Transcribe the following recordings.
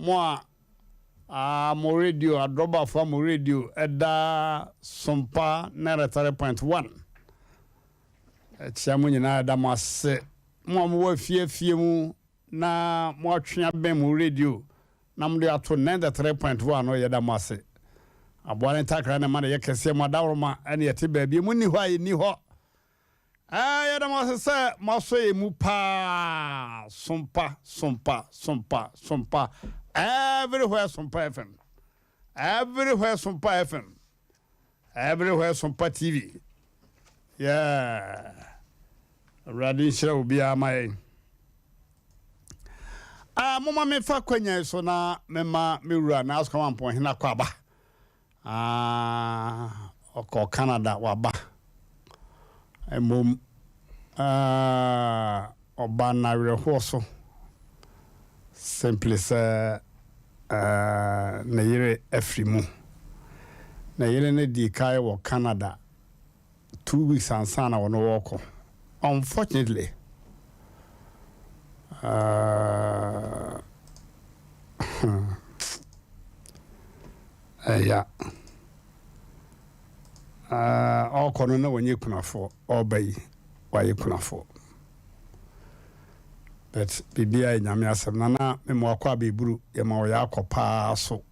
Mo a ah, mo radio, adrɔbafo a mo radio ɛda Sompa 93.1. Ɛkyia mo nyinaa ɛda mo ase. Mo a mowɔ afie afie mu na moatwe abɛn mo radio na mode ato 93.1 no yɛda mo ase. Aboa ne ntakra na ɛma no yɛ kɛseɛ mo adaworoma ɛne yɛte baabi mu nni hɔ a yɛnni hɔ. Ɛɛ, yɛda mo ase sɛ moasɔ yɛn mu paa. Sompa, Sompa, Sompa, Sompa. Everywhere Sompa FM. Everywhere Sompa FM. Everywhere Sompa TV. Yeah. Awurade nhyira obiara ma yɛn. Ah, moma mefa kwanya yi so na mema me wura na asukama mpɔnhene akɔ aba. Ah, ɔkɔ Canada waba. Mmom, ah, ɔba na awerɛhoɔ so. Simply sɛ uh, ne yere afiri mu. Ne yere no dii kae wɔ Canada 2 weeks ansa na ɔno wɔkɔ. Unfortunately, ɛya ɔkɔ no na wɔnyɛ kunafoɔ, ɔba yi wayɛ kunafoɔ. But biribiara yɛ Nyame asɛm. Nana mema wakɔ abɛburu yɛma ɔyɛ akɔ paa so.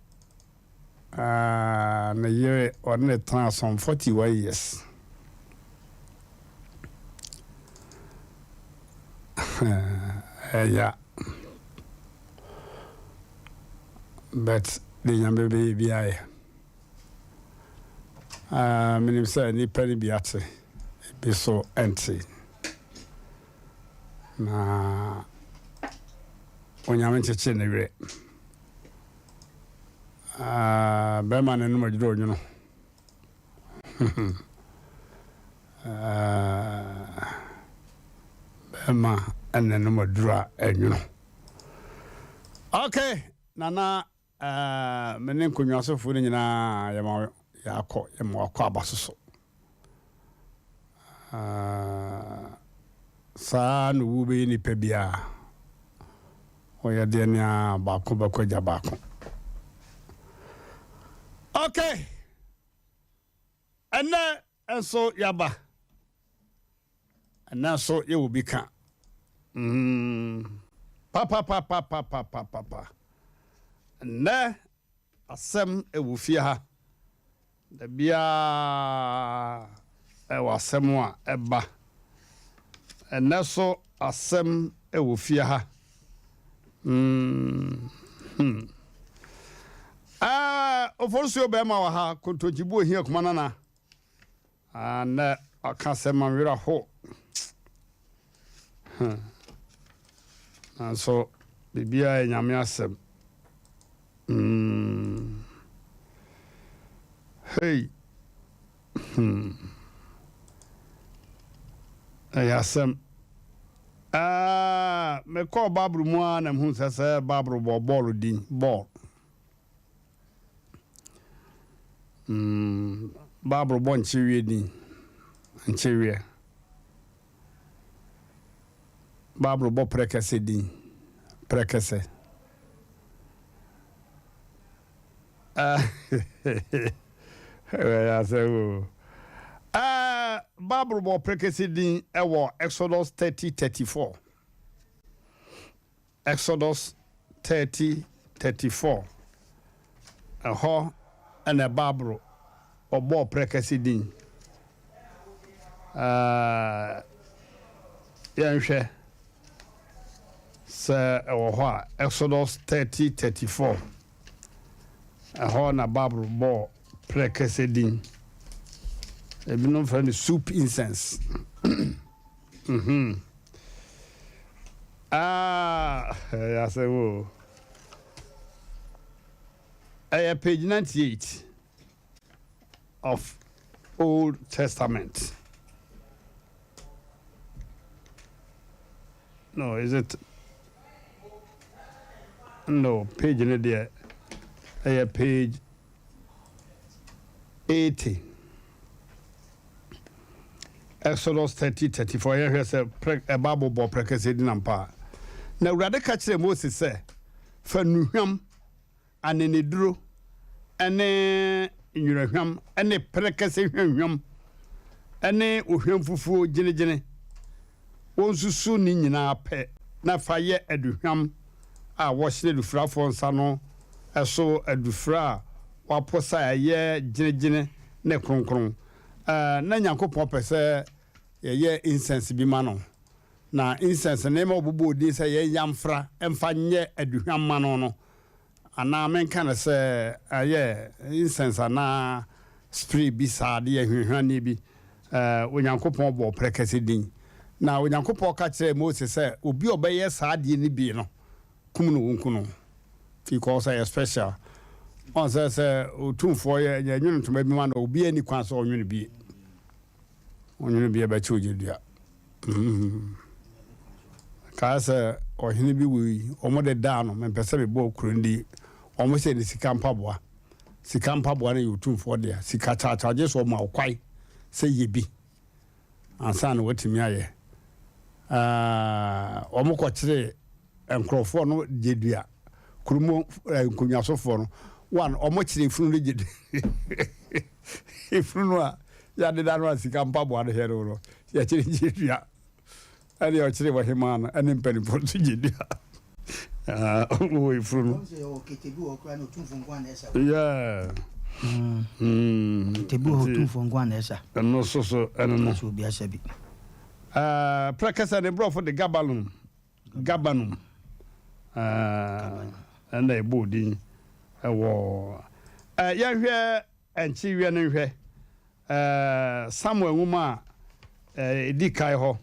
Ne yere ɔne ne tena some 41 years. Ɛya. But de Nyame bɛyɛ biara yɛ. Menim sɛ nnipa no bi ate, ebi so ɛnte. Na Onyame nkyekyere ne werɛ. Bɛrima no anom adwiri ɔnwono. Bɛrima n'anom aduru a ɛnwono. Okay, Nana me ne nkonnwasofoɔ no nyinaa yɛma yɛakɔ yɛma wakɔ aba so so. Saa na owu bɛyɛ nipa biara. Ɔyɛ deɛ nea baako bɛkɔ agya baako. Okay, ɛnɛ nso yaba. Ɛnɛ nso yɛwɔ bi ka. Papapapapapapapa. Ɛnɛ asɛm ɛwɔ fie ha. Da biara ɛwɔ asɛm a ɛba. Ɛnɛ so asɛm ɛwɔ fie ha. Ofosuo bɛrima wɔ ha, kontonkyibu ohia kuma nana. Ah, nnɛ ɔka sɛ ma werɛ ho. Nanso biribiara yɛ Nyame asɛm. Hey. Ɛyɛ asɛm. Ah, mekɔɔ Bible mu a na mehu sɛ Bible bɔ bɔɔlo din, bɔɔl. Bible bɔ nkyeweɛ din, nkyeweɛ. Bible bɔ prɛkɛsɛ din, prɛkɛsɛ. Ah, ɛyɛ asɛm o. Ah, Bible bɔ prɛkɛsɛ din ɛwɔ Exodus 30:34. Exodus 30:34. Ɛhɔ ɛna Bible ɔbɔɔ prɛkɛsɛ din. Yɛnhwɛ sɛ ɛwɔ hɔ a, Exodus 30:34. Ɛhɔ na Bible bɔɔ prɛkɛsɛ din. Ebinom frɛ no soup incense. Ah, ɛyɛ asɛm o. Ɛyɛ page 98 of Old Testament. No, is it? No, page no deɛ ɛyɛ page 80. Exodus 30 34. Yɛhwɛ sɛ prɛ ɛba bobɔ prɛkɛsɛ di nampa. Na Awurade ka kyerɛ Mose sɛ, fa nnuhwam aneneduro ne nwerahwam ne prɛkɛsɛ hwamhwam ne ohwamfufuo gyenegyene. Wɔnsusu ne nyinaa pɛ na fa yɛ aduhwam a wɔhyene adufrafoɔ nsa no so adufra a wɔaposa a ɛyɛ gyenegyene ne kronkron. Na Nyankopɔn pɛ sɛ yɛyɛ incense bi ma no. Na incense, nneɛma a wɔbobɔɔ din sɛ yɛnyam mfra mfa nyɛ aduhwam mma no no, anaa menka no sɛ ɛyɛ incense anaa spray bi saa adeɛ hwehwanneɛ bi, Onyankopɔn bɔɔ prɛkɛsɛ din. Na Onyankopɔn ka kyerɛɛ Mose sɛ obi a ɔbɛyɛ saa adeɛ no bi no, kum no, wɔnku no. Because ɛyɛ special. Ɔn sɛ sɛ otumfoɔ yɛ yɛnwono ntoma bi ma no, obiara nni kwan sɛ ɔnwono bi. Ɔnwono bi a ɛbɛkyɛ ogya dua. Kae sɛ ɔhene bi wui, wɔde daa no, mempɛ sɛ mebɔ kuro no din, wɔhyɛɛ no sika mpaboa. Sika mpaboa no yɛ otumfoɔ dea, sika kyakya, gye sɛ ɔma wo kwan sɛ yɛ bi ansa na watumi ayɛ. Wɔkɔkyeree nkurɔfoɔ no gye dua, kurom nkonnwasofoɔ no, one, wɔkyeree funu no gye dua. Efunu no a yɛadeda no a sika mpaboa no hyɛ no no, yɛkyere gye dua. Ɛne ɔkyere ɔhemaa no ɛne mpanimfoɔ nso gye dua. Wɔ efunu no. Yeah. Kete bi wɔ hɔ otumfoɔ nko na ɛsa. Ɛno nso so ɛno no. Sɛ obi asa bi. Prɛkɛsɛ ne borɔfo de gabalum gabanum ɛna ɛbɔ odin ɛwɔ yɛnhwɛ Nkyeweɛ no nhwɛ. Samuel nwoma a ɛdi kan hɔ,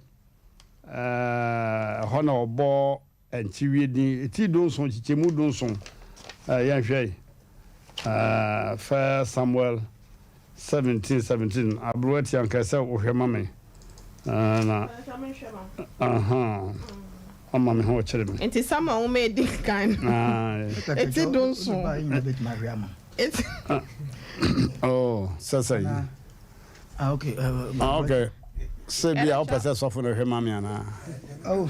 ɛhɔ na ɔbɔ nkyeweɛ din, ti dunson, nkyekyɛmu dunson. Yɛnhwɛ. First Samuel 17 17. Aberewa tia nka sɛ wohwɛ ma me. Na ɔma me ho ɔkyerɛ me. Nti Samuel nwoma a ɛdi kan no, ti dunson. Eti. Oh, sɛ sɛ yi. Ah, okay. Ah, okay. Sɛ bi a wopɛ sɛ sɔfo no hwɛ ma me anaa? Oh.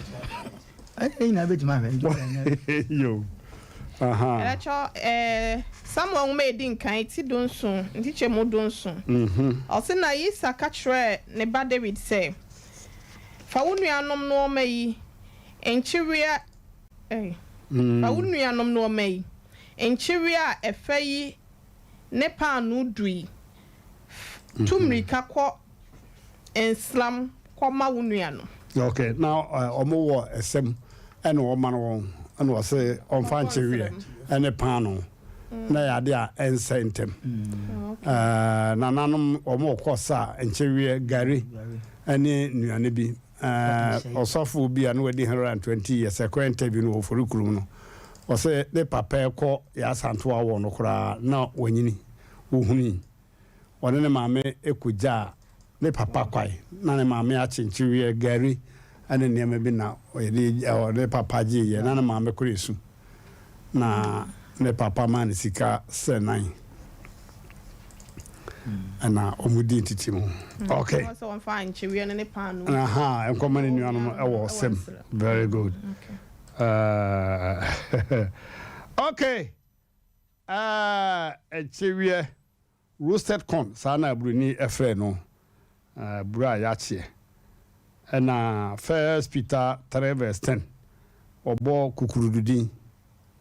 Ɛyɛ nyinaa bɛtumi ahwɛ. Yo. Aha. Ɛkyɛ ɛɛ Samuel nwoma edi nkan ti dunson nkyekyɛmu dunson. Ɔse na Yisa ka kyerɛɛ ne ba Dawid sɛ, Fa wo nuanom nnoɔma yi, nkyeweɛ Ei, fa wo nuanom nnoɔma yi, nkyeweɛ a ɛfɛ yi ne paanoo du yi, tu mmirika kɔ nsram kɔma wo nuanom. Ok, na ɔmo wɔ ɛsɛm ɛna ɔma no wɔn, ɛna ɔse ɔmfa nkyeweɛ ɛne paanoo, na ɛyɛ adeɛ a ɛnsɛe ntɛm. Nananom ɔmo kɔ sa nkyeweɛ, gari ɛne nnuane bi. Ɔsɔfo bi a na wadi 120 years ɛkɔ interview no wɔ Ofori kurom no, ɔsɛ ne papa ɛkɔ Yaa Asantewaa wɔ no koraa na wanyini, wohunui. Ɔne ne maame kɔgyaa ne papa kwae na ne maame akye nkyeweɛ, gari ne nneɛma bi na ɔde ne papa gyeeɛ na ne maame kora esu na ne papa maa no sika sɛ nan ɛna wɔn di ntete mu. Okay. Aha, nkɔma ne nuanom ɛwɔ ɔsɛm. Very good. Okay. Nkyeweɛ, roasted corn, saa na buroni frɛ no, aburo a yɛakyeɛ. Ɛna First Peter 3 verse 10, wɔbɔ kukurudu din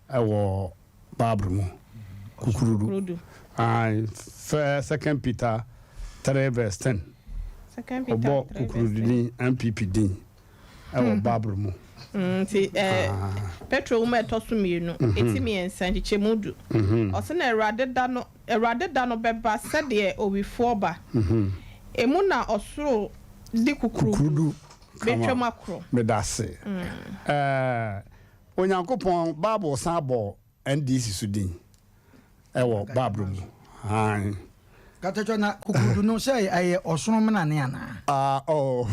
wɔ Bible mu. Kukurudu. Aye, Second Peter 3 verse 10, wɔbɔ kukurudu din, NPP din. wɔ Bible mu. Nti Petro nwoma a ɛtɔ so mmienu, eti mmiɛnsa, nkyekyɛmu du. Ɔse na Awurade da no, Awurade da no bɛba sɛdeɛ owifoɔ ba. Emu na ɔsoro de kukurudu bɛtwam akorɔ. Medase. Onyankopɔn, Bible san bɔ NDC so din. Ɛwɔ Bible mu. Aane. Katakyo na kukurudu no sɛ ɛyɛ ɔsono menane anaa? Ah, oh,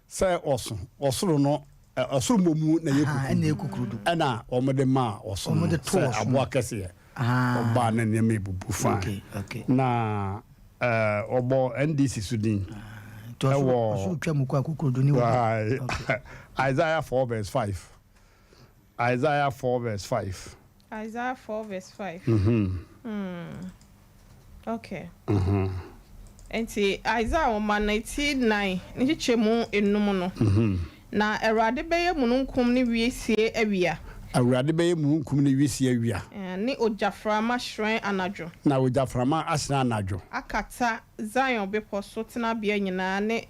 sɛ ɔso, ɔsoro no, ɔsoro mmom na ɛyɛ kukurudu. Ɛna ɛyɛ kukurudu. Ɛna wɔn de maa ɔsono no sɛ aboa kɛseɛ. Ɔbaa na nneɛma ebubu fine. Okay, okay. Na ɔbɔ NDC so din. Ɛwɔ ɔsoro twa mu kɔ a kukurudu ne wɔ. Isaiah 4 verse 5. Isaiah 4 verse 5. Isaiah 4 verse 5. Okay. Enti Isaiah nwoma no ti nnan ne nkyekyɛmu enum no, Na Awurade bɛyɛ mununkum ne wisie awia. Awurade bɛyɛ mununkum ne wisie awia. Ne ogyaframa hyerɛn anadwo. Na ogyaframa ahyerɛn anadwo. Akata Zion bepɔ so tenabea nyinaa ne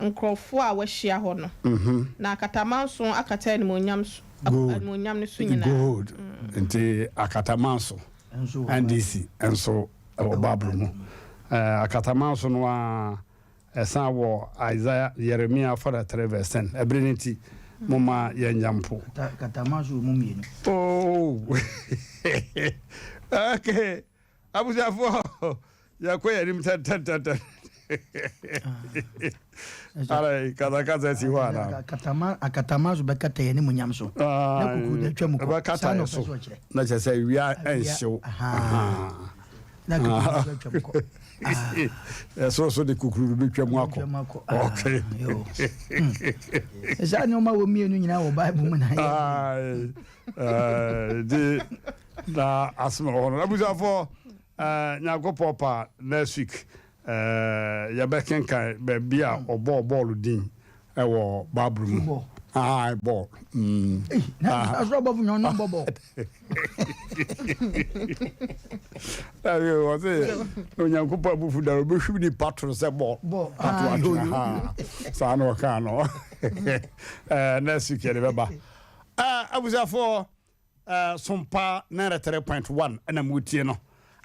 nkurɔfoɔ a wɔahyia hɔ no, na akatamanso akata animuonyam so, animuonyam no so nyinaa. Good. Nti akatamanso, NDC, nso wɔ Bible mu. Akatamanso no ara ɛsan wɔ Isaiah, Yeremia 43 verse 10. Ɛbere no nti, momma yɛnyɛ mpo. Akatamanso wɔ mu mmienu. Oh! Okay. Abusuafoɔ, yɛkɔ yɛn anim tɛntɛntɛntɛn. Ara kasakasa si hɔ ana? Akatama akatama so bɛkata yɛn animuonyam so. Na kuku da twam kɔ. Ɛbɛkata Saa na yɛ ɔpɛ so. sɛ ɔkyerɛ. Na kyerɛ sɛ wia ɛnhyew. Na kuku da twam kɔ. Ɛsoro so de kukuru no bɛtwa mu akɔ. Twam akɔ. Okay. Yo. Saa nneɛma wɔ mmienu nyinaa wɔ Bible mu na yɛ. Aye. Nti na asɛm wɔ hɔ no. Abusuafoɔ, Nyankopɔn pa next week yɛbɛkenkan baabi a ɔbɔɔ bɔɔlo din wɔ Bible mu. Football. Aye, bɔɔl. Na asoro abɔfo nyɛ ɔno bɔ bɔɔl. Wɔse Onyankopɔn abufu da no ɔbɛhwim nipa toro sɛ bɔɔl. Bɔɔl. Ato Ah, atwene. yo, yo, Ha. Saa na ɔkaa no. Next week yɛde bɛba. Abusuafoɔ, Sompa 93.1 ɛna motie no.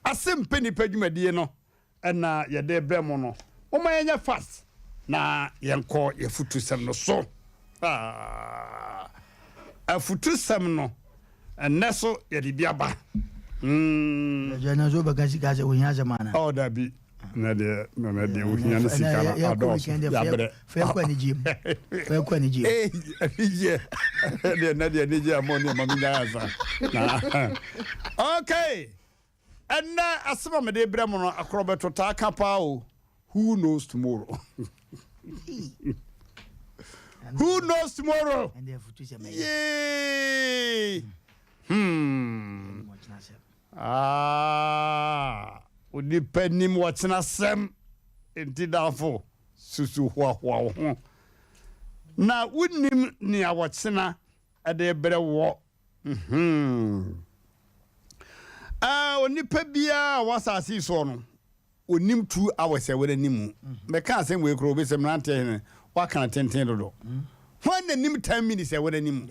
Asɛmpɛ nipa dwumadie no ɛna yɛde brɛ mo no. Momma yɛnyɛ fast na yɛnkɔ yɛfutusɛm no so. Ah, afutusɛm no ɛnnɛ so yɛde bi aba. Ɛsɛ na so bɛka sika sɛ ohia asɛm ana? Oh, dabi. Na deɛ na deɛ ohia no sika no adɔɔso yabrɛ. Fɛ kɔ anigye mu. Fɛ kɔ anigye mu. Ee, anigye. Deɛ na deɛ anigye a mo ne ma me nya ansa. Na okay. Ɛnnɛ asɛm a mede brɛ mo no akorɔbɛto taa ka paa o. Who knows tomorrow? Who knows tomorrow? Yay! Ah, onipa nim wɔkyena sɛm. Enti damfo, susu hoahoa wo ho. Na wonim nea wɔkyena de brɛ wɔ. Ah, onipa biara a wɔ asase yi soɔ no, onim 2 hours a ɛwɔ n'anim. Mɛka asɛm wei koraa, obi sɛ mmeranteɛ hene, waka no tenten dodo. Hwan na nim 10 minutes a ɛwɔ n'anim?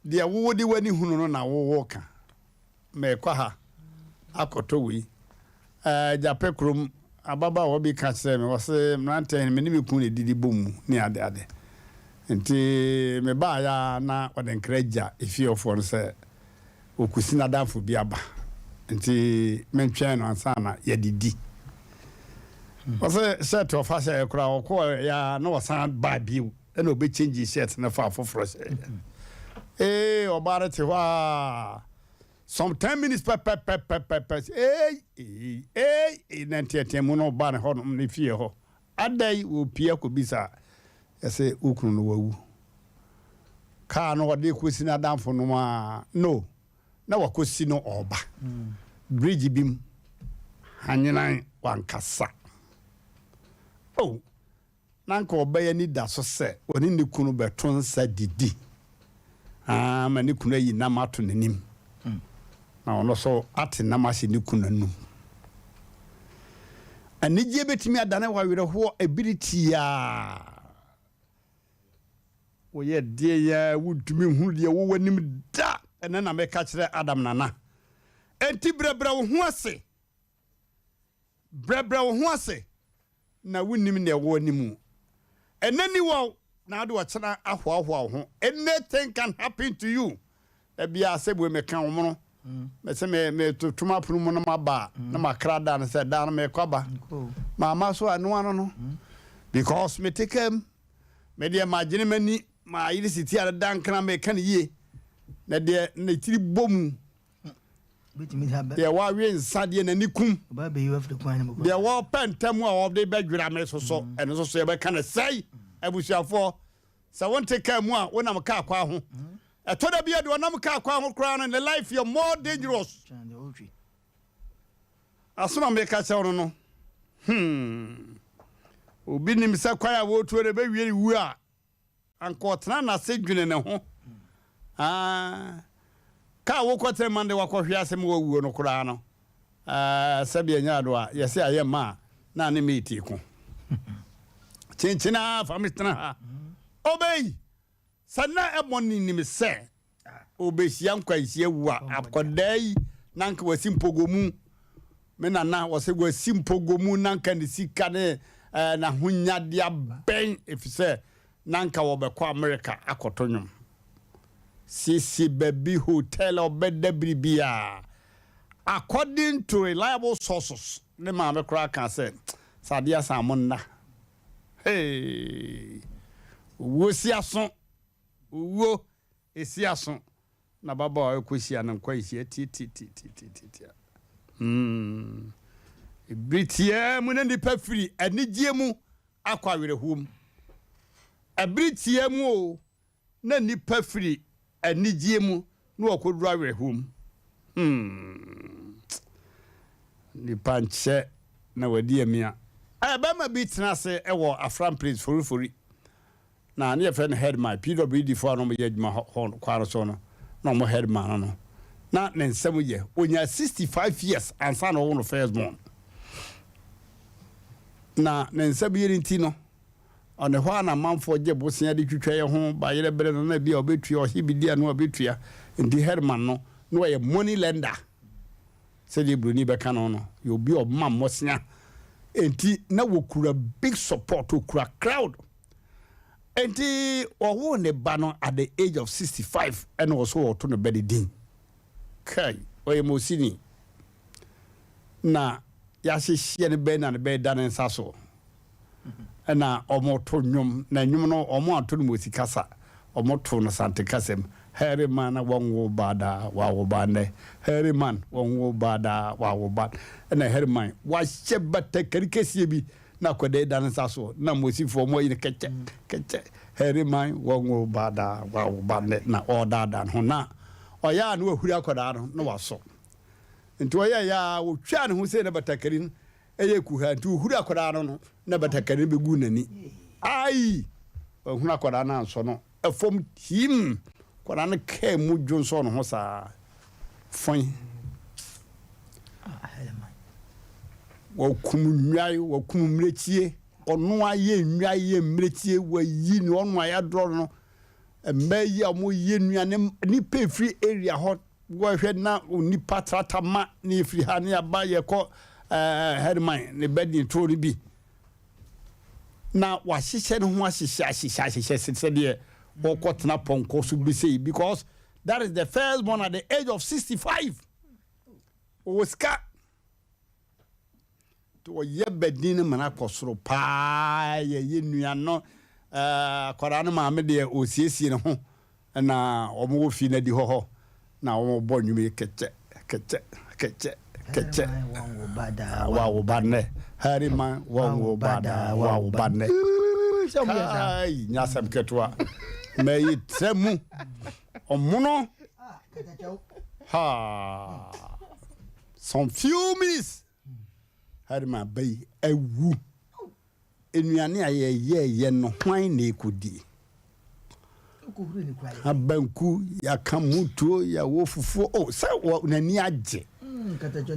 Deɛ wowɔ de w'ani hunu no na wowɔ ka. Mɛkɔ ha akɔtɔ wei. Gyapɛ kurom ababaawa bi ka kyerɛɛ me, ɔse mmeranteɛ hene, me ne me kunu na ɛdidi bɔ mu ne ade ade. Nti mebaeɛ a na ɔde nkra gya efiefoɔ no sɛ ɔkɔsi n'adamfo bi aba nti mentwɛn no ansa na yɛadidi. Ɔsɛ shirt ɔfa hyɛɛ koraa ɔkɔɔ ya na ɔsan baa bio ɛna ɔbɛkyɛngye shirt no fa foforɔ hyɛɛ. Ee, ɔbaa no te hɔ a some 10 minutes pɛpɛpɛpɛpɛ, ee ee ee, na nteatea mu na ɔbaa ne hɔ nom ne fie hɔ adai wɔpie akɔbisa yɛsɛ wo kunu no wawu. Kaa no ɔde kɔsi n'adamfo nom a no na wakɔsi no ɔba bridge bi mu hanyenan wankasa. Oh, na nka ɔbɛyɛ ni da so sɛ ɔne ne kunu bɛto nsa didi ama ne kunu ayi nam ato n'anim na ɔno so ate nam ahyɛ ne kunu anum. Anigyeɛ bɛtumi adane wɔ awerɛhoɔ ebiri tiaa. Woyɛ deɛ yɛ wontumi nhunu deɛ wowɔ anim da. Ɛnɛ na meka kyerɛ Adam Nana, enti brɛbrɛ wo ho ase, brɛbrɛ wo ho ase na wonnim nea ɛwɔ anim. Ɛnɛ ni wɔ na ade ɔkyena ahoahoa wo ho. Anything can happen to you. Ebia sɛ bue meka wo mono mɛsɛ me metotom apono mu na maba a na makra da no sɛ da no mekɔ aba maama so a ɛno ano no because mete kam me deɛ magyene m'ani maayere siti a deda nkra meka no yie na deɛ ne tiri bɔ mu deɛ wawe nsa deɛ n'ani kum deɛ wɔpɛ ntam a wɔde bɛdwera me soso ɛno soso yɛbɛka no sɛe. Abusuafoɔ, sɛ wonte kaa mu a wonam kaa kwa ho. Ɛtɔ da bi a deɛ ɔnam kaa kwan ho koraa no, ne life yɛ more dangerous. Asɛm a meka kyerɛ wo no no, hmm, obi nim sɛ kwan a wɔretuo no ɛbɛwie ne wuo a, anka ɔtena n'ase dwene ne ho. Ah, kaa wokɔtena mu de wakɔhwe ase ma wawuo no koraa no, ah, sɛbi ɛnyɛ ado a yɛsɛ ayɛ mma a na ne mate ko. Kyenkyena fa me tena ha. Obey! Sɛ na Ebony nim sɛ ɔrebehyia nkwanhyia wu a, akwadaa yi na anka wasi mpogomu. Me nana, wɔsɛ wasi mpogomu na anka ne sika ne eh, n'ahonyadeɛ abɛn efisɛ na anka wɔbɛkɔ Amerika akɔto nnwom. Siesie baabi hotel a ɔbɛda biribiara. According to reliable sources, ne maame koraa kaa sɛ, sɛ adeɛ asa a monna. Hey! Owuo si aso, owuo esi aso, na ababaawa rekɔhyia no nkwanhyia tiatiatiatiatia. Hmm. Ebere tiaa mu na nipa firi anigyeɛ mu akɔ awerɛhoɔ mu. Ɛbere tiaa mu o, na nnipa firi anigyeɛ mu na wɔkɔduru awerɛhoɔ mu. Hmm. Nnipa nkyɛ na wɔadi amia. Barima bi tena ase wɔ Afram Place, Forifori, na ne yɛfrɛ no headman, PWD foɔ a na wɔyɛ adwuma hɔ kwan no so no, na wɔn headman no no. Na ne nsɛm yɛ, ɔnyaa 65 years ansa na ɔwo no first born. Na ne nsɛm yɛ no nti no, Ɔne hɔ a na amanfoɔ gye bosea de twitwa yɛ ho ba yerɛ berɛ no na ebia ɔbɛtua, ɔhe bi di a na ɔbɛtua. Nti Herman no, na ɔyɛ money lender sɛdeɛ buroni bɛka no no, yɛ obi a ɔma mmosea. Nti na wɔkura big support, ɔkura crowd. Nti ɔwoo ne ba no at the age of 65 ɛna ɔso ɔto no ba ne din. Kai, ɔyɛ Mosini. Na yɛahyehyeɛ no bɛn na ne bɛn da ne nsa so. Ɛna wɔto nnwom, na nnwom no wɔanto no Mosi kasa, wɔtoo no Sante kasa mu. Hairy man wɔnwo ba daa, wawo ba nnɛ. Hairy man wɔnwo ba daa, wawo ba. Ɛna hairy man wahyɛ batakari kɛseɛ bi na akwadaa yi da ne nsa so, na Mosifoɔ wɔayi no kɛkyɛ kɛkyɛ. Hairy man wɔnwo ba daa, wawo ba nnɛ, na ɔredaadaa ne ho. Na ɔyɛ a na wahuri akwadaa no na wasɔ. Nti ɔyɛeɛ a ɔtwaa ne ho sei na batakari no Ɛyɛ kuhaa nti ohuru akwadaa no no na batakari no bɛguu n'ani. Ai! Wahunu akwadaa no ansɔ no fam him! Akwadaa no kaa mu dwonsɔɔ ne ho saa. Fɔn. Wakum nnwae, wakum mmirekyie. Ɔno ayɛ nnwae yɛ mmirekyie, wayi nea ɔno ayɛ adorɔ no. Mmaa yi a wɔyɛ nnuane, nnipa efiri area hɔ Wɔhwɛ na onipa trata ma ne yɛfiri ha ne yɛaba yɛkɔ ɛɛ Herman ne bɛdin turo no bi na wahyehyɛ ne ho ahyehyɛ ahyehyɛ ahyehyɛ sɛdeɛ wɔkɔ tena pɔnkɔ so bi sei because that is the first born at the age of 65 ɔwɔ sika. Nti wɔyɛ badin no ma no akɔ soro paa. Yɛyɛ nua no, akwadaa no maame deɛ ɔsiesie ne ho na wɔn wɔ fie no adi hɔ hɔ na wɔn bɔ nnwom yi kɛkyɛ kɛkyɛ kɛkyɛ kɛkyɛ. Wawo ba nnɛ Harryman wɔn wo ba daa wawo ba nnɛ. Kai nyɛ asɛm ketewa mɛyi trɛ mu ɔmono ha. Some few minutes Herman ba yi awu. Nnuane a yɛyɛɛyɛ no hwan na ɛkɔdie? Abanku, yɛaka mutuo, yɛwɔ fufuo. Oh, sɛ n'ani agye.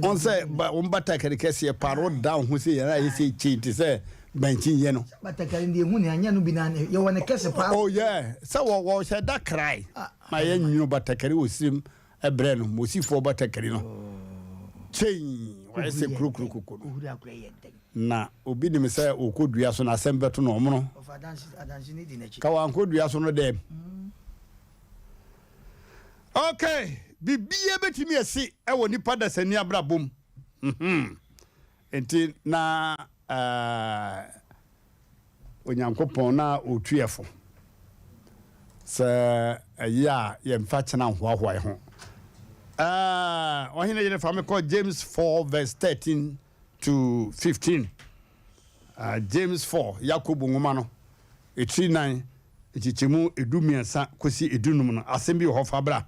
Ɔn sɛ wɔn batakari kɛseɛ paa no da ho sɛ yɛn ayɛ sɛ kyein te sɛ bankye yɛ no. Batakari deɛ ehu ne anyɛ no bi na yɛwɔ ne kɛse paa. Oh yeah, sɛ wɔhyɛ da krae ma yɛnwono batakari wɔ sirim Ɛbrɛ no, Mosifoɔ batakari no kyɛn wɔayɛ sɛ kurokuro koko no. Na obi nim sɛ ɔkɔ dua so na asɛm bɛto no ɔmono. Ka wankɔ dua so no dɛm. Okay, biribiara bɛtumi asi wɔ nipa dasani abrabɔ mu. Mhm. Nti na uh, Onyankopɔn na ɔtu yɛ fo sɛ ɛyɛ a yɛmfa kyena nhoahoa yɛ ho. Ɔhene yere fa me kɔ James 4 verse 13 to 15. James 4, Yakobo nwoma no, etiri nan, Nkyekyɛmu 13 kɔsi 15 no, asɛm bi wɔ hɔ fa bra.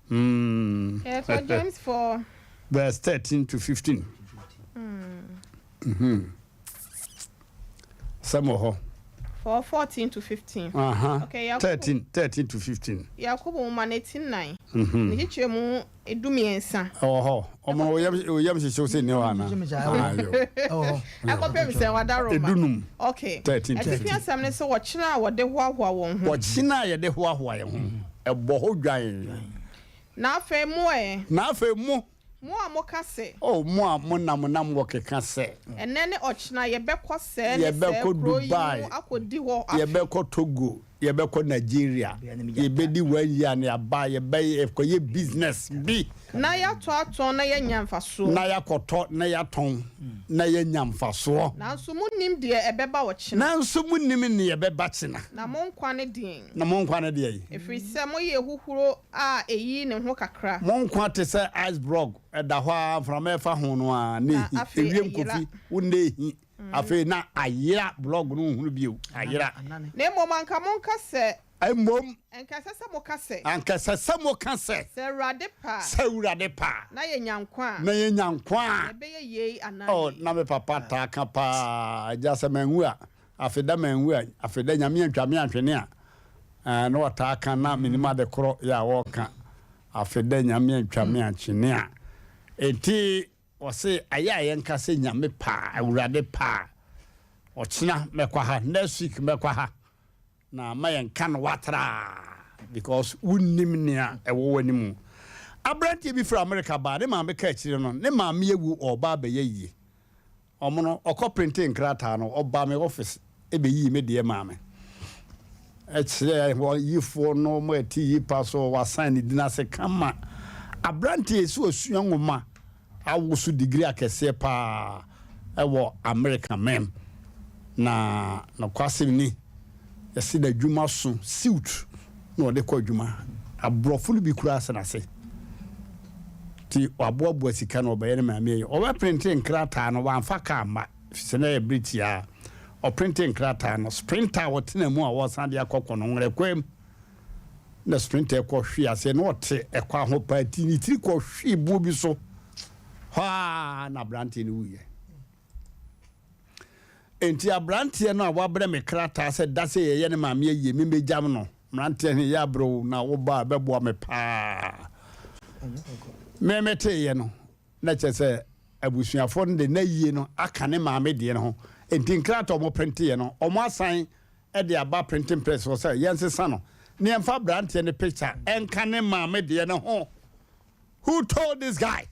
Mm. Yɛkɔ James 4. Verse 13 to 15. Asɛm wɔ hɔ. 4, 14 to 15. Aha. Okay, Yakobo. 13, 13 to 15. Yakobo nwoma no ti 4. Ne nkyekyɛmu 13. Ɛwɔ hɔ. Ɔmo no oyam oyam hyehye wo sɛ nni hɔ anaa? Hyehye me saa, ɛwɔ hɔ. Ah, yo. Ɛwɔ hɔ. Ɛkɔpem sɛ wada Roma. 15. Okay. 13 to Atifi 15. asɛm ne sɛ wɔkyena a wɔde hoahoa wɔn ho. Wɔkyena a yɛde hoahoa yɛn ho. Ɛbɔ hɔ dwan. Na afei mo ɛ? Na afei mo. Mo a moka se. O mo a monam nam wɔkeka sɛ. Ɛnnɛ ne ɔkyena yɛbɛkɔ sɛɛ ne sɛɛ Yɛbɛkɔ kuro yi Dubai, mu akɔdi hɔ afe. yɛbɛkɔ Togo, yɛbɛkɔ Nigeria, yɛbɛdi one year na yɛaba, yɛbɛyɛ yɛkɔyɛ business bi. Na yɛatɔ atɔn na yɛanya mfasoɔ. Na yɛakɔtɔ na yɛatɔn na yɛanya mfasoɔ. Nanso monnim deɛ ɛbɛba ɔkyena. Nanso monnim deɛ ɛbɛba kyena. Na mo nkwa ne deɛn? Na mo nkwa ne deɛn? Ɛfiri sɛ moyɛ huhuro a ɛyi ne ho kakra. Mo nkwa te sɛ iceberg, ɛda hɔ ara, mframa ɛfa ho no ara na Na ɛhi, afei ewiem ayera. kofi, wo na ɛhi, afei na ayera, blog no nhunu bio, ayera. Na mmom anka monka sɛ. Mmom. Anka ɛsɛ sɛ moka sɛ. Anka ɛsɛ sɛ moka sɛ. Sɛ Awurade pɛ a. Sɛ Awurade pɛ a. Na yɛnya nkwa a. Na yɛnya nkwa a. Yɛbɛyɛ yei anaa Oh, yei. na me papa taa ka paa, Agya, sɛ manwu a, afe da manwu a, afe da Nyame antwa me antwene a, eh, na ɔtaa ka, na menim ade korɔ yɛ a ɔreka, afe da Nyame antwa me antwene a. Enti, ɔse, ayɛ a yɛnka sɛ Nyame pɛ a, Awurade pɛ a, ɔkyena mɛkɔ ha, next week mɛkɔ ha. Na ma yɛnka no watraa because wonnim nea ɛwɔ w'anim. Aberanteɛ bi firi Amerika baa, ne maame ka akyire no, ne maame awu ɔreba abɛyɛ yie. Ɔmo no, ɔkɔ printee nkrataa no, ɔbaa me office bɛyii me deɛ maa me. Ɛkyerɛ hɔ yifoɔ no, ɔmo a ɛte yi pa so, wasan ne din ase kama. Aberanteɛ yi sɛ wasua nwoma. Awosu degree akɛseɛ paa wɔ Amerika mɛm na nokwasɛm ni yɛse n'adwuma so suit na ɔde kɔ adwuma aborɔfo no bi koraa sɛ n'ase nti waboaboa sika na ɔbɛyɛ ne maame ayi ɔbɛprinte nkrataa no wamfa kaa mma fisɛ na ɛyɛ bere tiaa ɔprinte nkrataa no sprinter a ɔtena mu a wɔsan de akɔ kɔ no nwerɛ kwam Na Sprinter kɔ hwee aseɛ na ɔte ɛkwan ho paa nti ne tiri kɔ hwee buo bi so hɔ ara na aberanteɛ no wuiɛ. Nti aberanteɛ no a wabrɛ me krataa sɛ da sɛ yɛyɛ ne maame ayie me mɛgyam no mmeranteɛ no yɛ abrɛ o na woba a bɛboa me paa. Me meteeɛ no na kyerɛ sɛ abusuafoɔ no de n'ayie no aka ne maame deɛ no ho nti nkrataa wɔn printeeɛ no wɔn asan de aba printing press hɔ sɛ yɛnsesa no na yɛmfa aberanteɛ no picture nka ne maame deɛ no ho. Who told this guy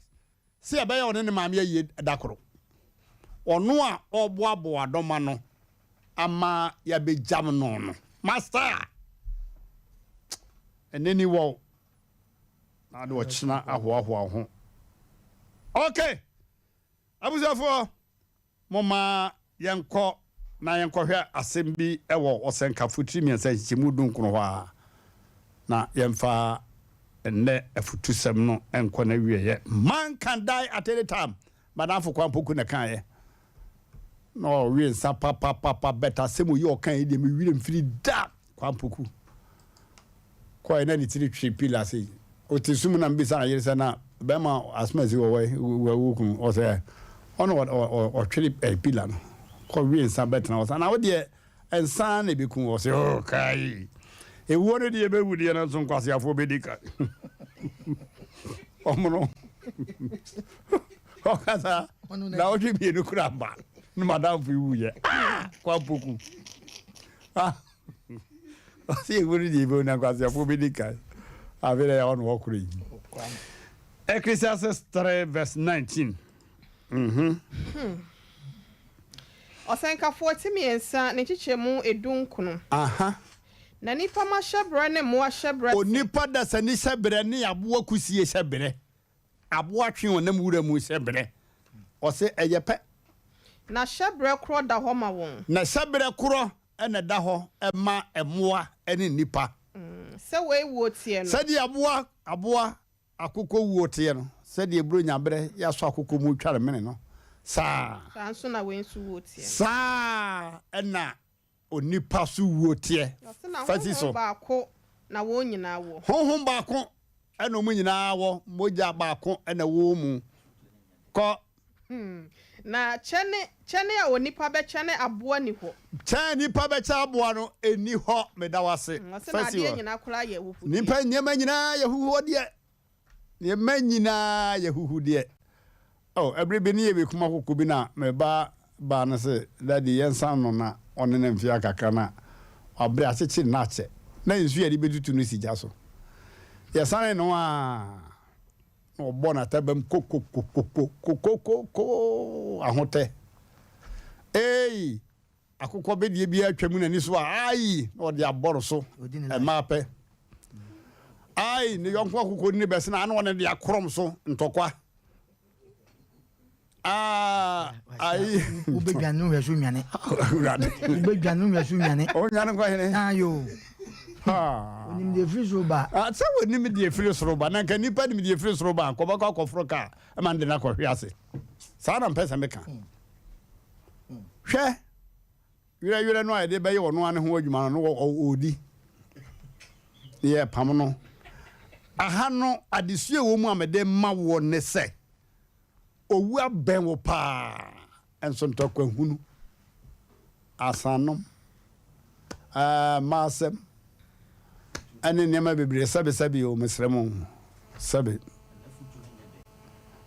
sɛ yɛbɛyɛ ɔne ne maame ayie da koro? Ɔno a ɔboaboa dɔm ano ama yɛabɛgyam no no. Master! Ɛnɛ ni wɔw na de ɔkyena ahoahoa wo ho. Okay! Abusuafoɔ! Momma yɛnkɔ na yɛnkɔhwɛ asɛm bi wɔ Ɔsɛnkafo tiri mmiɛnsa nkyekyɛmu dunkron hɔ ara, na yɛmfa nnɛ afutusɛm no nkɔ n'awieɛ. Man can die at any time. M'adamfo Kwan Poku na ɛkaeɛ. Na ɔwe nsa papapapa, but asɛm yi ɔkaeɛ yi deɛ me werɛ mfiri da. Kwan Poku kɔɛ na ne tiri twe pila sei. Ɔte sum na mbisa ne yere sɛ na bɛrima asomasi wɔ hɔ yi wo kunu ɔsɛ ɔna ɔtwere pila no kɔ we nsa bɛtena hɔ sa na wo deɛ nsa na ebeku ɔsɛ oh kai ewuo no deɛ bɛwu deɛ no nso nkwaseafoɔ bɛdi ka ɔmo no ɔkasa na ɔtwe mmienu kura mba ne madamfo yi wuyɛ ah kwampoku ah Ɔsɛ ewu no deɛ ebi na nkwaseafoɔ bɛdi kan. Afei na yɛwɔ no hɔ koro yi. Ecclesiastes 3 verse 19. Mhm. Hmm. Ɔsɛnkafoɔ ti mmiɛnsa ne nkyekyɛmu 19. Aha. Na nnipa mma hyɛberɛ ne mmoa hyɛberɛ te. Onipa dasani hyɛberɛ ne aboa kusie hyɛberɛ. Aboa twe ɔnam wura mu hyɛberɛ. Ɔse ɛyɛ pɛ. Na hyɛberɛ korɔ da hɔ ma wɔn. Na hyɛberɛ korɔ na ɛda hɔ ma mmoa ne nnipa. Sɛ wei wuo teɛ no. Sɛdeɛ aboa, aboa akokɔ wuo teɛ no, sɛdeɛ Buronya berɛ yɛasɔ akokɔ mu retwa ne mene no, saa. Saa nso na wei nso wuo teɛ. Saa ara na. onipa so wuo teɛ. Ɔse na Fa si honhom so. baako na wɔn nyinaa wɔ. Honhom baako na wɔn nyinaa wɔ, mogya baako na ɛwɔ wɔn mu. Kɔ. Na kyɛne, kyɛne a onipa bɛkyɛne aboa nni hɔ. Kyɛn a nipa bɛkyɛ aboa no nni hɔ. Meda wo ase. Ɔse Fa na si adeɛ hɔ. nyinaa koraa yɛ ahuhudeɛ. Nipa nneɛma nyinaa yɛ ahuhudeɛ. Nneɛma nyinaa yɛ ahuhudeɛ. Oh, ɛbere bi ne yɛbɛkum akoko bi na me ba baa no se, Daddy, yɛnsan no na ɔne no mfeɛ kakra na wabrɛ akyekyere no akyɛ. Na nsuo a yɛde bɛtutu no si gya so. Yɛsane no a, na ɔbɔ n'atabam kokokokokokokoko ahotɛ. Ei! Akokɔ bedeɛ biara twa mu n'ani so a, ai, na ɔde abɔ no so. Mmaa pɛ. Ai, ne yɔnko akokɔ ni bɛsena, ana ɔne de akorɔm so ntɔkwa. Ah, ai. Wobɛdwane no hwɛ so nwane. Awurade. Wobɛdwane no hwɛ so nwane. Ɔnwane nkɔ hene. Ayo. Onim deɛ firi soro ba. Ah, sɛ wɔnim deɛ firi soro ba, na nka nnipa nim deɛ firi soro ba, nkɔbɛkɔ akɔforo kaa, ɛma no de no akɔhwe ase. Saa na mpɛ sɛ meka. Hwɛ, yerɛyerɛ no a yɛde bɛyɛ ɔno ara ne ho adwuma no, no ɔredi. Ne yɛpam no. Aha no, adesua ɛwɔ mu a mede ma woɔ ne sɛ, owu abɛn wo paa, nso ntɔkwahunu, asanom, mmaa asɛm, ɛne nneɛma bebree sɛbe sɛbe o mesrɛ mo sɛbe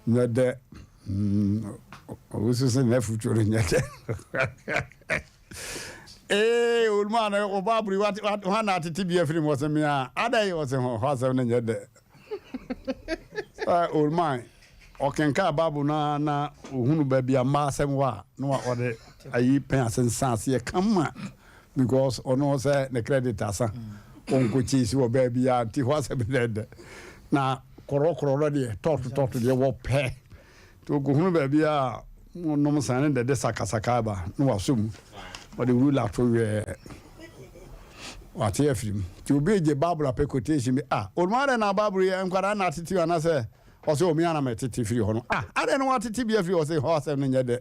nyɛ dɛ owusu sɛ n'afutuo no nyɛ dɛ ee oluma no ɔba aburi hwan na atete bi afiri mu ɔsɛ mea adɛn ɔsɛ ho hɔ asɛm no nyɛ dɛ sɛ oluma Ɔkenkan Bible no ara na ohunu baabi a mmaa asɛm wɔ a, na ɔde ayi pɛn asensan aseɛ kama because ɔno sɛ ne credit asa. Ɔnkɔ chase wɔ baabi a nti hɔ asɛm dɛdɛ. Na korɔkorɔ no deɛ tɔɔto tɔɔto deɛ wɔpɛ. Nti ɔkɔhunu baabi a wɔnom nsa ne dɛdɛ sakasaka ba na wasɔ mu. Ɔde rula to wɛɛ. Wate afiri mu. Nti obi gye Bible apɛ quotation bi ah, onua adɛn na Bible yi nkwadaa na atete anaasɛ Ɔse o me ara na metete firi hɔ no. Ah adɛn na woatete bi afiri hɔ? Ɔse hɔ asɛm no nyɛ dɛ.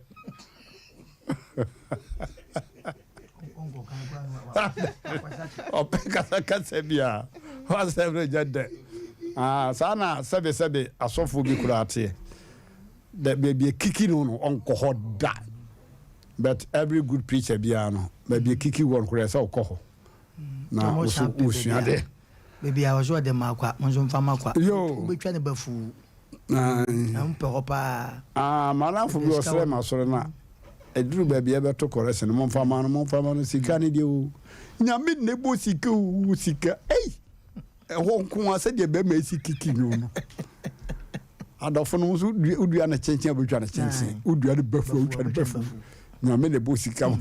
Ɔpɛ kasakasa bi a hɔ asɛm no nyɛ dɛ. Ah, saa na sɛbesɛbe asɔfoɔ bi koraa teɛ. Dɛ baabi akiki no no ɔnkɔ hɔ da. But every good preacher biara no baabi akiki wɔ no koraa ɛsɛ ɔkɔ hɔ. Na wo so wosua dɛ. Baabi a ɔsɛ ɔde ma kwa, mo nso mfa ma kwa. Yo. Wobɛtwa ne bafuu. Na mpɛ hɔ paa. Ah, madamfo bi ɔsrɛ ma asɔre no a, ɛduru baabi a ɛbɛto kɔrɛse no, momfa ma no, momfa ma no, sika no deɛ o. Nyame na ɛbɔ sika o, sika. Ei! Ɛhɔ nko a sɛdeɛ bɛrima ɛsi kiki no no. Adɔfo no nso wodua no kyenkyen a wobɛtwa no kyenkyen, wodua no bafuu a wotwa no bafuu. Nyame na ɛbɔ sika ma.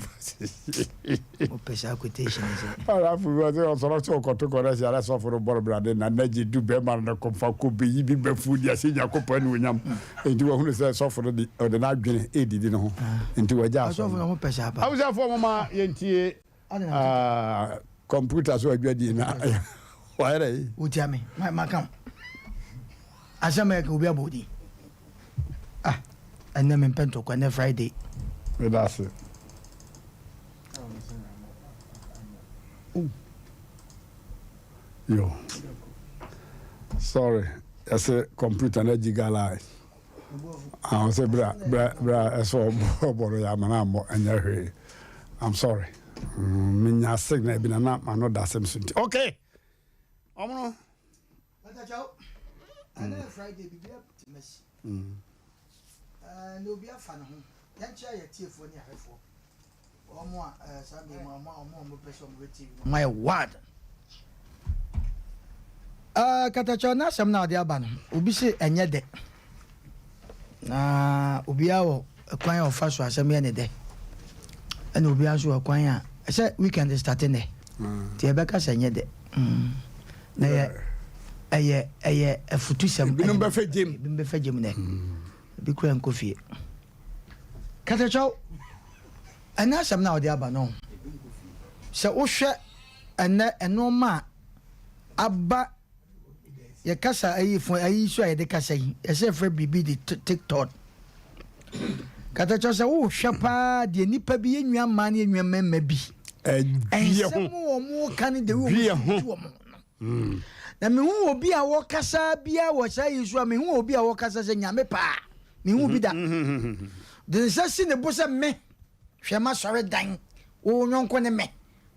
Wopɛ saa quotation sɛ. Adafo bi ɔsɛ ɔsɔrɔ sɛ ɔkɔto kɔ na siara sɔfo no bɔrɔ brade na na gye du bɛrima no kɔmfa kɔ bɛyi bi bɛfu de ahyɛ Nyankopɔn anuonyam. Nti wahunu sɛ sɔfo no de ɔde n'adwene ɛredidi ne ho. Nti wagya asɔre. Asɔfo no ho pɛ saa pa. Abusuafoɔ moma yɛntie Kɔmputa so adwadie na wayɛ dɛ yi. Wotia me maka wo asɛm a ɛka obi abɔ odin ah ɛnɛ mempɛ ntɔkwa ɛnɛ Friday. Meda ase. Yo. Sorry, yɛsɛ kɔmputa no agyi gala. Ah, ɔsɛ bra bra bra ɛsɛ ɔbɔ no yɛ amana ammɔ ɛnyɛ hwee. I'm sorry. Mm, menya signal bi na na mano da asɛm so nti. Okay. Ɔmo no. Ɛnɛ Friday biribi atumi Mm. Na obi afa ne ho. Yɛnkyerɛ yɛ tiefoɔ ne ahwɛfoɔ. Wɔn a saa bere mu a wɔn a wɔn pɛ sɛ wɔn hwɛ TV no. Wɔn ayɛ wad. Ɛɛ katakyɛ n'asɛm na ɔde aba no obi se ɛnyɛ dɛ na obiara wɔ kwan a ɔfa so asɛm yɛ ne dɛ ɛna obiara nso wɔ kwan a ɛsɛ weekend start nɛ nti yɛbɛka sɛ ɛnyɛ dɛ mm. na yɛ ɛyɛ ɛyɛ afutusɛm. Ebinom bɛfɛ gyem. Ebinom bɛfɛ gyem nɛ. Ebi kura nkɔ fie. Katakyɛw, ɛnnɛ asɛm no a wode aba no, sɛ wohwɛ ɛnnɛ nneɛma a aba yɛ kasa ayi fo ayi so a yɛde kasa yi, yɛsɛ yɛfrɛ biribi de TikTok. Katakyɛw sɛ wohwɛ paa deɛ nnipa bi yɛ nua mmaa ne yɛ nua mmarima bi. Nsɛm wɔn ka ne de wɔn si tu wɔn no. Na mehu obi a wɔkasa biara wɔ saa yi so a mehu obi a wɔkasa sɛ nyame paa mehu bi da. De nsa si ne bo sɛ me hwɛ ma sɔre dan wo nyɔnko ne me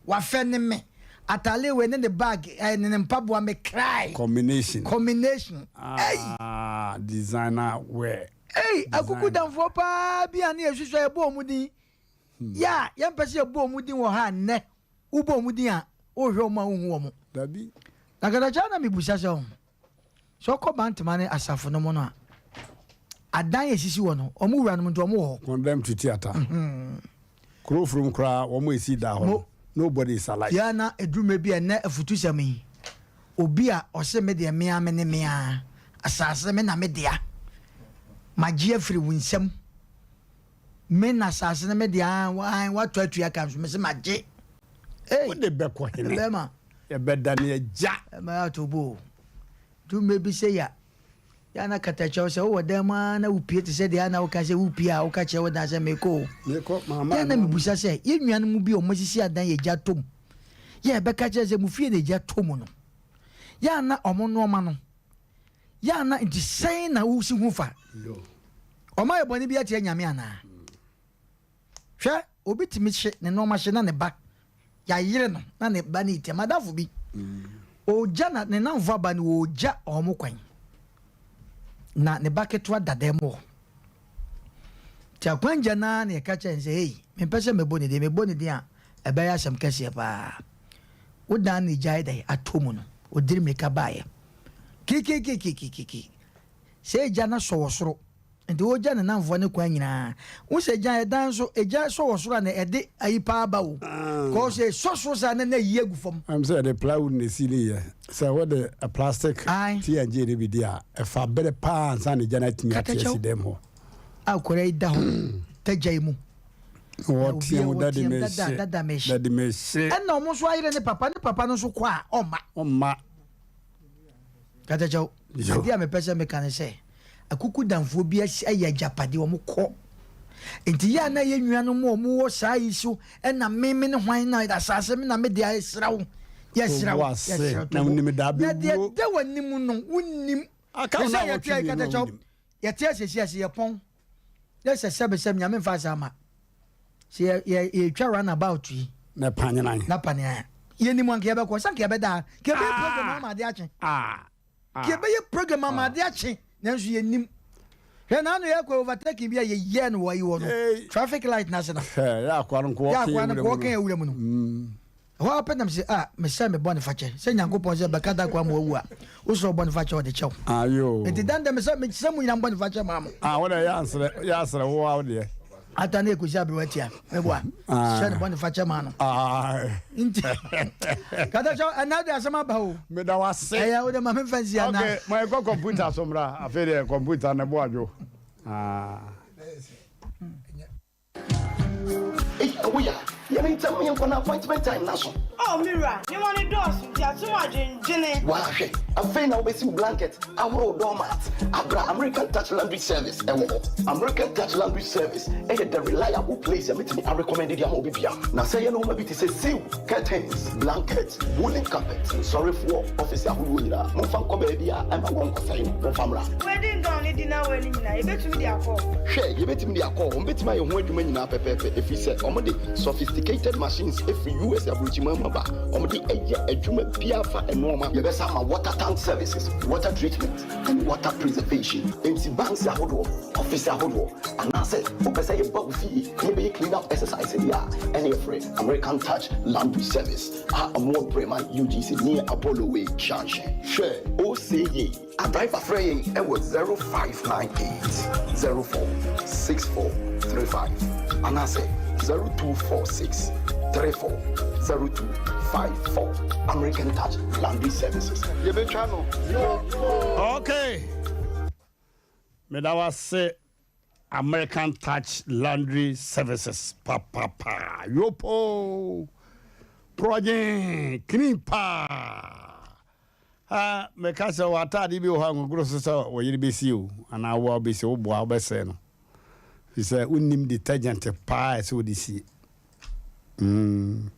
wafɛ ne me atale wei ne ne bag eh, ne ne mpaboa me cry. Combination. Combination. Ah, designer wear. Ei, akukudamfoɔ paa bi a ne yɛhwehwɛ yɛbɔ wɔn din. Yɛ a yɛmpɛ sɛ yɛbɔ wɔn din wɔ ha nnɛ. Wobɔ wɔn din a, wohwɛ wɔn a wonhu wɔn. Dabi. Na katakyɛ na mebisa sɛ, sɛ ɔkɔ Bantama ne asafo no mu no a, adan a esisi hɔ no, wɔn wuranom nti wɔn wɔ hɔ. Condemn to theatre. Kuro furum koraa wɔn a esi da hɔ no, nobody is alive. Yɛ na eduru mmerɛ bi a ɛnnɛ afutusɛm yi, obi a ɔse me deɛ me ara me ne me ara, asase me na me dea, magye afiri wo nsam, me na asase no me dea, ae, woatɔ atua ka nso mese magye. Ei, Wode bɛkɔ hene? Bɛrima. Yɛbɛdane agya. Bɛrima yɛ ato bo o. Duru mmerɛ bi sɛ ya. Yɛ a na katakyɛw sɛ wowɔ dan mu ara na wupue te sɛ deɛ a na woka sɛ wupue a woka kyerɛ wo dan sɛ merekɔ o. Merekɔ, mama Yɛ a na anaa? mibisa sɛ, yɛn nuanom bi a wɔasisi adan yɛ gya tɔ mu, yɛ a yɛbɛka kyerɛ sɛ mo fie na egya tɔ mu no, yɛ a na wɔn nneɛma no, yɛ a na nti sɛn na wosi hu fa? Wɔayɛ bɔne bi atia Nyame anaa? Hwɛ, obi tumi hye ne nneɛma hye na ne ba, yɛayere no na ne ba no retia. M'adamfo bi, ɔregya na ne nnamfo aba no, ɔregya wɔn kwan. Na ne ba ketewa da dɛm hɔ. Nti akwangya no ara na yɛka kyerɛ no sɛ, hei, mempɛ sɛ mebɔ ne din, mebɔ ne din a, ɛbɛyɛ asɛm kɛseɛ paa. Wodan ne gyae dɛn atɔ mu no, ɔdiri mmirika baeɛ. Kikikikikiki. Sɛ egya no asɔ wɔ soro, nti ɔregya ne nnamfoɔ no kwan nyinaa. Wohu sɛ egya ɛdan nso, egya sɔ wɔ soro a na ɛde ayi paa ba o. Kɔɔ sɛ ɛsɔ soro saa na na ayi agu fam. Ɛm sɛ yɛde plywood na ɛsili yɛ. Sɛ wode plastic TNG no bi di a, ɛfa bere paa ansa na egya no atumi ate asi dɛm hɔ. Akwadaa yi da hɔ tagya yi mu. Wɔteɛ mu dade mehye, dade mehye. Ɛna wɔn nso ayere ne papa, ne papa no nso kɔ a ɔmma. Ɔmma. Katakyɛw, adeɛ a mepɛ sɛ meka ne sɛ, akukudamfoɔ bi ayɛ agyapadeɛ, wɔn kɔ. Nti yɛ a na yɛ nuanom a wɔn wɔ saa yi so, ɛna me me ne hwan na asase me na me deɛ yɛsrɛ wo, yɛsrɛ wo, yɛsrɛ wo. Na wonim da Na deɛ ɛda w'anim no, wonnim. Aka wo Sɛ na yɛte wɔtwe ayi mmienu a katakyɛw, wonim. yɛte asiesie ase yɛpɔn. Yɛ sɛ sɛbe sɛbe Nyame mfa asa ama. Sɛ yɛ yɛ yɛtwa run about yi. Na panyenan. Na panyenan. Yɛnim anka yɛbɛkɔ sɛ anka yɛbɛda ha. Ka yɛbɛyɛ program ama ade akye. Ah. Ka yɛbɛyɛ program ama ade akye nanso yɛnim. Hwɛ na ano yɛkɔ overtaking bi a yɛyɛ no wɔ ayi hɔ no. Traffic light no ase no. Yɛ akoa no nko ɔka yɛ wura mu no. Ɛhɔ ara pɛ na mese, Ah, mesrɛ me bɔne fakyɛ. Sɛ Nyankopɔn sɛ bɛka da koro ama wawu a, wosrɛ wo bɔne fakyɛ a, ɔde kyɛ wo. Ayo. Enti dan dɛ mesrɛ, mesrɛ mo nyinaa mo bɔne fakyɛ maa mo. Ah, wo deɛ yɛ ansrɛ, yɛ asrɛ wo a wo deɛ. Ata ne Kwesi Aberewa tia, meboa. Ah. Srɛ ne bɔne fakyɛ maa no. Ah. Nti, kata kyɛw, ɛnna de asɛm aba o. Meda wo ase. Ɛyɛ, wo de ma memfa nsi ana. Okay, ma yɛnkɔ kɔmputa so mmra. Afei deɛ kɔmputa no bo adwo. Ah. Ei awoya, yɛ no ntɛm yɛnkɔ na appointment time no aso. Oh me wura, nneɛma no dɔɔso nti ato mu adwendwene. Waa hwɛ, afei na wobɛsi wo blanket ahorow doormat abra American Touch Laundry Service ɛwɔ hɔ. American Touch Laundry Service ɛyɛ the reliable place a mɛtumi arecommend de ama obi biara. Na sɛ ɛyɛ nnoɔma bi te sɛ siw, curtains, blanket, woolen carpet, nsɔrefoɔ office ahodoɔ nyinaa, momfa nkɔ baabi a ɛmma wɔnkɔsɛe no, momfa mmra. Wedding gown ne dinner wear no nyinaa, yɛbɛtumi de akɔ hɔ. Hwɛ, yɛbɛtumi de akɔ hɔ. Wɔbɛtumi ayɛ ho adwuma nyinaa pɛpɛɛpɛ, ɛfiri sɛ wɔde sophisticated machines firi US aburokyiman mu aba. Wɔde yɛ adwuma biara fa nnoɔma. Yɛbɛsan ama water tank services, water treatment and water preservation. Enti banks ahodoɔ, office ahodoɔ, anaasɛ wopɛ sɛ yɛba wo fie na yɛbɛyɛ clean up exercise deɛ a, ɛne frɛ American Touch Laundry Service a wɔwɔ Breman UGC near Apollo Way Junction. Hwɛ oseye. Adriver frɛ yɛn wɔ 0598 04 64 35 anaasɛ 0246 34 02 54. American Touch Laundry Services. Yɛbɛtwa no. Okay. Meda wo ase American Touch Laundry Services papapa yopo prɔgyen clean paa ha meka sɛ wɔ ataade bi wɔ hɔ a ngogoro so sɛ wɔ yere bɛsi o anaa wo a wobɛsi wo boa wobɛsɛe no fi sɛ wonnim detergent paa ɛsɛ wode sie mm.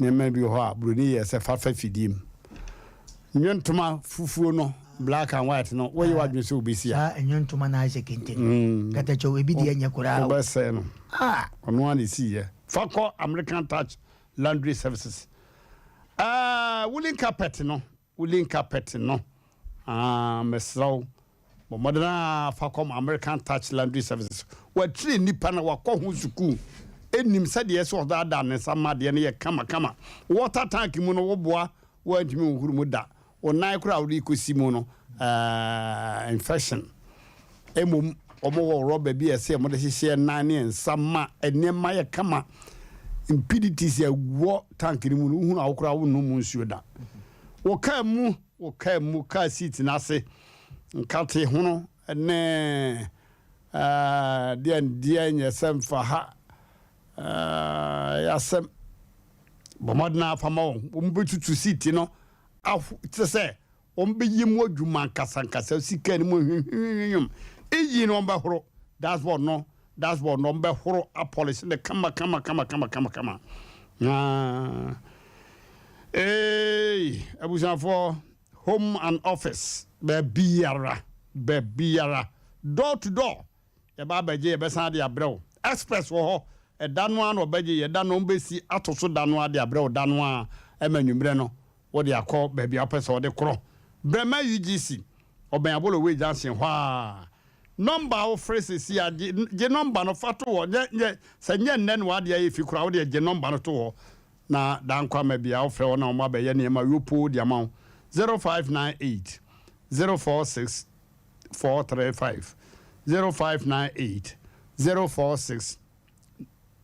Nneɛma bi wɔ hɔ a buroni yɛ sɛ fa fa fidie mu. Nwontoma fufuo no, black and white no, woyɛ w'adwene sɛ wobɛsi a. Saa nwontoma no ayɛ sɛ kente no. Katakyɛw, ebi deɛ nyɛ koraa o. Wobɛsɛe no. Ɔno ara na ɛsiiɛ. Fa kɔ American Touch Laundry Services. Ɛɛ, woolen carpet no, Woolen carpet no aah mesrɛ wo bɔ mmɔden ara fa kɔma American Touch Laundry Services. Watiri nnipa na wakɔ ho sukuu nim sɛdeɛ ɛsɛ ɔdaadaa ne nsa ma adeɛ no yɛ kama kama. Water tank mu no woboa woantumi nhohoro mu da. Wo nan koraa a wode rekɔsi mu no ɛɛ infection. Mmom wɔwɔ rɔba bi a ɛsɛ wɔde hyehyɛ nan ne nsa ma nneɛma yɛ kama. Impurities a ɛwɔ tank no mu no, wohunu a wo koraa wonnom mu nsuo da. Wo kaa mu, wo kaa mu, kaa seat no ase, nkate hono ne deɛ deɛ nyɛ sɛ mfa ha ɛyɛ asɛm. Bɔ mmɔden ara fa ma wɔn. Wɔbɛtutu seat no aho kyerɛ sɛ Wɔbɛyɛ mu adwuma ankasankasa, sika no mu hwimhwimhwimhwim. Engine no wɔbɛhoro, dashboard no, dashboard no wɔbɛhoro apɔlehye no kama kama kama kama kama kama. Na ee abusuafoɔ, home and office, baabiara, baabiara, door to door, yɛba abɛgye, yɛbɛsan de abrɛ wo. Express wɔ hɔ, ɛda no ara na wɔbɛgye, yɛda no wɔbɛsi ato so da no ara de abrɛ wo da no ara, ɛma anwummerɛ no Wode akɔ baabi a wopɛ sɛ wode korɔ. Brɛma UGC, ɔbɛn Aboloway junction hɔ ara. Nɔmba a wofrɛ seesei a, gye gye nɔmba no fa to hɔ. Nyɛ nyɛ sɛ nyɛ nnɛ na w'adeɛ ayɛ fi koraa, wo deɛ gye nɔmba no to hɔ na daa nkwa ma biara wofrɛ wɔn na wɔabɛyɛ nneɛma yopoo de ama wo. 0598 046 435 0598 046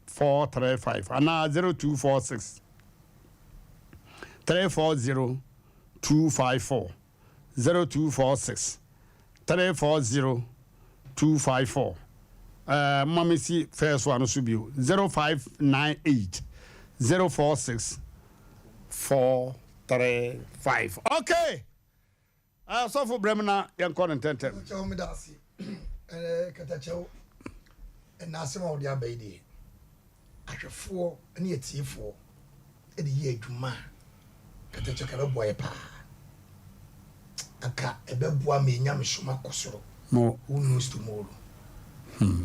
435 anaa 0246 340 254 0246 340 254 ɛɛ mma me si first one no so bio 0598 046 435 okay. Ah sɔfo brɛ me na yɛnkɔ no ntɛntɛm. Katakyɛw meda ase ɛɛ katakyɛw ɛna asɛm a wode aba yi deɛ ahwɛfoɔ ne atiefoɔ de yɛ adwuma a katakyɛw ka ɛbɛboa yɛ paa anka ɛbɛboa ma yɛ nyamesom akɔ soro Mo. Who knows tomorrow. Hmm.